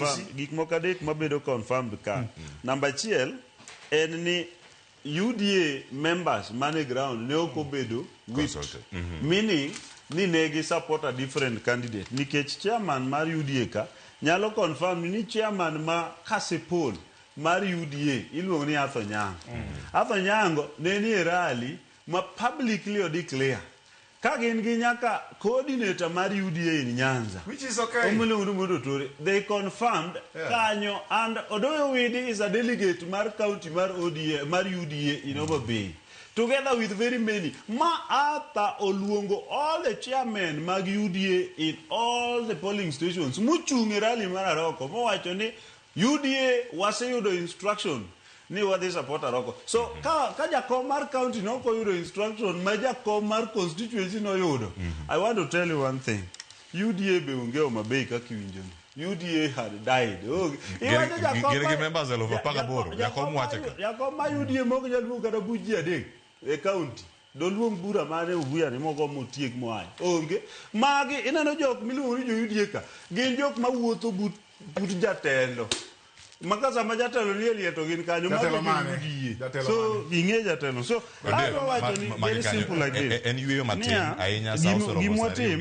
confirm gik moko adek mabedo confirmed ka. Namba achiel en ni UDA members mane ground ne ok obedo whipped. Consulted. Meaning ni ne gi support a different candidate nikech chairman mar UDA ka nyalo confirm ni chairman ma Kasipul mar UDA iluongo ni Arthur Nyango. Arthur Nyango ne ni e rally ma publicly o declare ka gin gi nyaka coordinator mar UDA in Nyanza. Which is okay. Omiluongo ni Mondo Tore. They confirmed kanyo and Odoyo Widi is a delegate mar county mar ODA mar UDA in Homa Bay. Together with very many. Ma Arthur oluongo all the chairmen mag UDA in all the polling stations mochung' e rally mar Aroko mowacho ni UDA waseyudo instruction ni wadhi support Aroko. So ka jakom mar county ne ok oyudo instruction ma jakom mar constituency noyudo, I want to tell you one thing. UDA be onge Homa Bay kaka iwinjo ni. UDA had died. Oh, iwacho jakom Gin gi members 18,000, jakom wacho ka. Jakom mar UDA mok nyal luongo kata buch ji adek e county. Doluong bura mane Obuya ni mogo motiek moaye. Onge. Magi ineno jok miluongo ni jo UDA ka. Gin jok mawuotho but jatelo. Maka sama jatelo nie liel to gin kanyo. Mago Jatelo gin mane? UDA. Jatelo So mane? ing'e jatelo. So Odero, adwa wacho ni magi very kanyo. simple like this. En yueyo matin Niya, ahinya sa osoromo gimwa sa ariyo tim gi